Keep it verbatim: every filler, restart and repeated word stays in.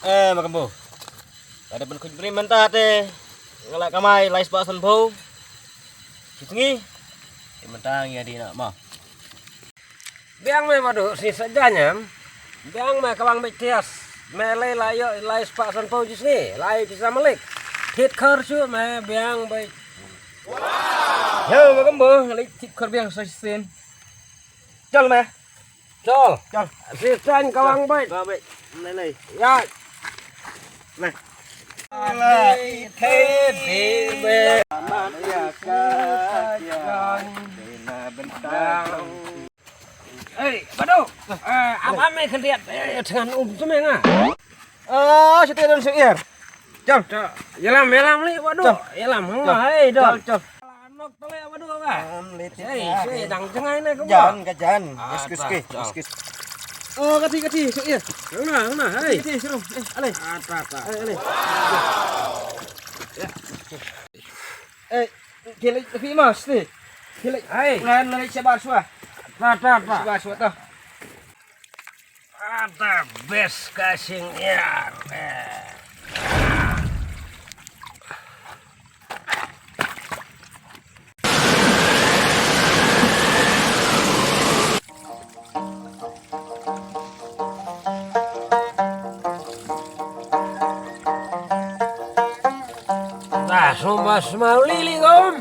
Eh, ma Kambo. Ka dei ban khuid bri mynta te. Nga la kamai lai spah sanphew shi sngi. Te mynta ngi ïa dih noh mo. Biang me Badu, shi sa jan em. Biang me ka wang beit tias. Me lei la ïoh lai spah sanphew shi sngi. Lai pisa malik. Thied khor shuh me biang beit. Yo, ma Kambo, lei thied khor biang sa shisien. Chal me. Chal. Chal. Shi sa jan ka wang beit. Ka wang beit. Lei lei. Ya. Lei. Lei. Thei bi be. Aman ya ka. Ya. Dei na bentang. Hei, Badu. Eh, ap ap me khyndiat. Eh, thngan um tu me nga. Ah, shi te don shi ir. Jam. Ïalam, ïalam li, Badu. Jam. Ïalam, hanga, hei, don. Jam, jam. Nok tole, Badu, ka. Am, li ti. Hei, ka. Hei, dang jngai ne ka. Jan, ka jan. Ah, excuse, ta, excuse. Oh, kati, kati, shi ir. Hanga, hanga, hei. Kati, shi rum. Eh, ale. Ah, ta, ta. Ale, ale. Eh, kile, kile mas ni. Kile. Hei. Ngan, ngan, shabar shwa. Ta, ta, ta. Shabar shwa, ta. Ata bes ka sing iar. Ta sumba smauli ligom.